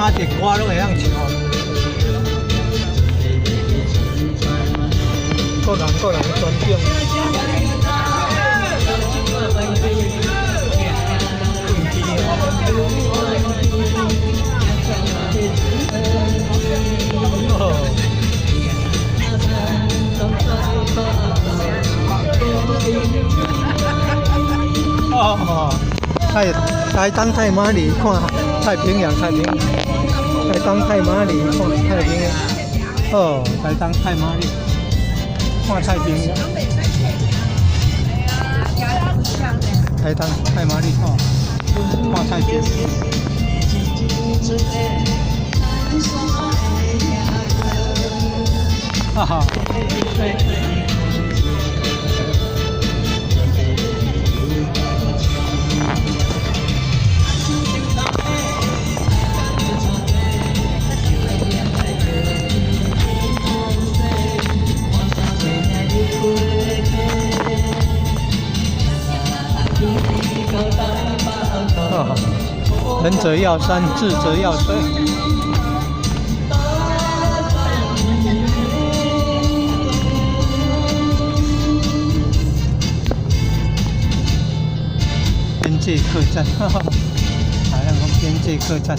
三隻歌攏會曉唱。各人各人的專長。哦，台台東太麻里看太平洋，太平洋。台東太麻里看太平洋。哦，台東太麻里看太平洋。台東太麻里看看太平洋。哈哈。仁者要山，智者要水。邊界客棧，哈哈，好像講邊界客棧。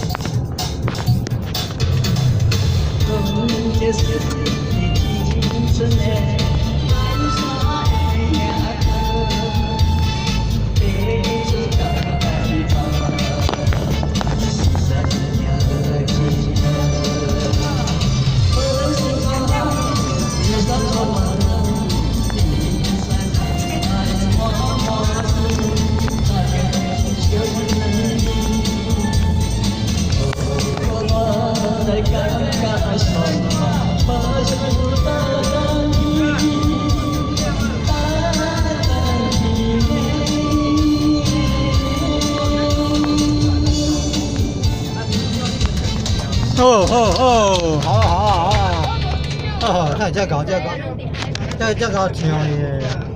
哦哦哦，好啊好啊好啊，哦，這這搞這搞，這這搞唱咧。